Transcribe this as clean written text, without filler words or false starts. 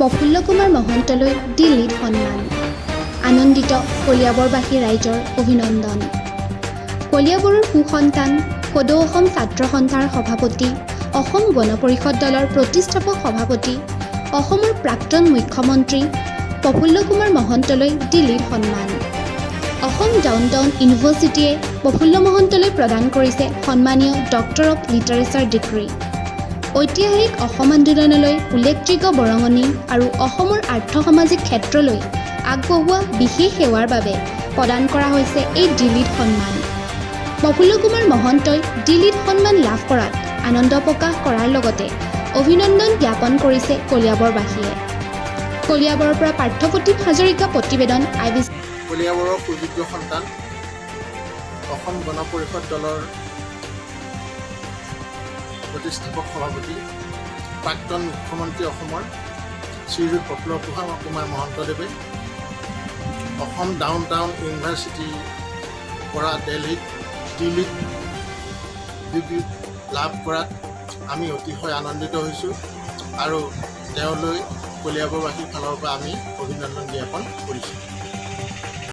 Prafulla Kumar মহন্তলৈ D Litt সন্মান। আনন্দিত কলিয়াবৰবাসী ৰাইজৰ অভিনন্দন। কলিয়াবৰৰ সুসন্তান, সদৌ অসম ছাত্ৰ সন্থাৰ সভাপতি, অসম গণ পৰিষদ দলৰ প্ৰতিষ্ঠাপক সভাপতি, অসমৰ প্ৰাক্তন মুখ্যমন্ত্ৰী প্ৰফুল্ল কুমাৰ মহন্তলৈ ডি লিট সন্মান। অসম ডাউন টাউন ইউনিভাৰ্চিটিয়ে প্ৰফুল্ল মহন্তলৈ প্ৰদান কৰিছে সন্মানীয় ডক্টৰ অৱ লিটাৰেচাৰ ডিগ্ৰী। ঐতিহাসিক অসম আন্দোলনলৈ উল্লেখযোগ্য বৰঙণি আৰু অসমৰ আৰ্থসামাজিক ক্ষেত্ৰলৈ আগবঢ়োৱা বিশেষ সেৱাৰ বাবে প্ৰদান কৰা হৈছে এই ডি লিট সন্মান। প্ৰফুল্ল কুমাৰ মহন্তই ডি লিট সন্মান লাভ কৰাত আনন্দ প্ৰকাশ কৰাৰ লগতে অভিনন্দন জ্ঞাপন কৰিছে কলিয়াবৰবাসীয়ে। কলিয়াবৰৰ পৰা পাৰ্থপ্ৰতিম হাজৰিকা প্ৰতিবেদন, আই বি। কলিয়াবৰৰ সুযোগ্য সন্তান, অসম গণ পৰিষদ দলৰ প্ৰতিষ্ঠাপক সভাপতি, প্ৰাক্তন মুখ্যমন্ত্ৰী অসমৰ শ্ৰীযুত প্ৰফুল্ল কুমাৰ মহন্তদেৱে অসম ডাউন টাউন ইউনিভাৰ্চিটিৰ পৰা দিল্লীত ডি লিট ডিগ্ৰী লাভ কৰাত আমি অতিশয় আনন্দিত হৈছোঁ আৰু তেওঁলৈ কলিয়াবৰবাসীৰ ফালৰ পৰা আমি অভিনন্দন জ্ঞাপন কৰিছোঁ।